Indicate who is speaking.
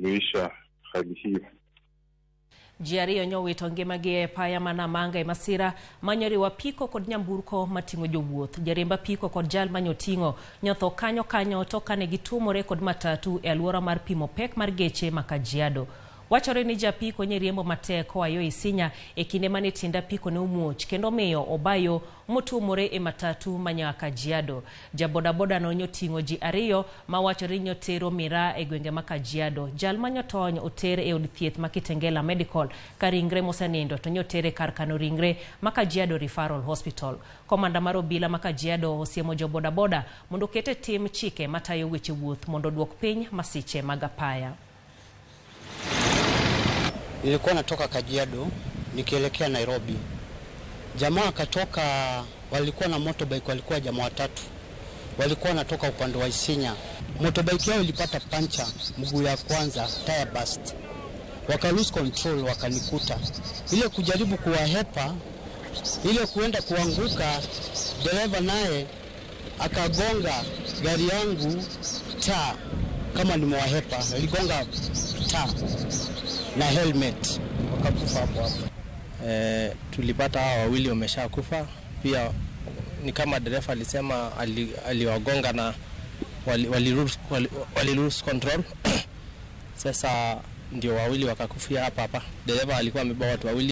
Speaker 1: kusuluhisha hali hiyo.
Speaker 2: Ji ariyo nyowito ngimagi e apaya ma Namanga e masira manyoriwo apiko kod nyamburko mating'o jowuoth. Jariemb apiko kod jal manyoting'o nyotho kanyo kanyo tok kane gituomore kod matatu e alwora mar pimo pek mar geche ma Kajiado. Wachore ni japiko nye riembo matek koa yo Isinya e kinde mane tiend apiko ne omuoch kendo miyo obayo motuomore e matatu manya Kajiado. Jabodaboda no nyoting'o ji ariyo ma wachore ni nyotero miraa e gwenge ma Kajiado. Jal manyotony oter e od thieth ma Kitengela Medical ka ringre mosenindo to nyotere kar kano ringre ma Kajiado Referral Hospital. Komanda mar obila ma Kajiado osiemo jo bodaboda mondo oket e tim chike matayo weche wuoth mondo oduok piny masiche mag apaya.
Speaker 3: Nilikuwa natoka Kajiado nikielekea Nairobi. Jamaa akatoka, walikuwa na motorbike, walikuwa jamaa watatu, walikuwa wanatoka upande wa Isinya. Motorbike yao ilipata pancha mguu ya kwanza, tire burst, waka lose control, wakanikuta. Ile kujaribu kuwahepa, ile kuenda kuanguka, dereva naye akagonga gari yangu taa, kama nimewahepa, aligonga taa na helmet, wakakufa hapo hapo.
Speaker 4: Tulipata hawa wawili wameshakufa. Pia ni kama dereva alisema aliwagonga na wali lose control. Sasa ndio wawili wakakufia hapa hapa. Dereva alikuwa amebeba watu wawili.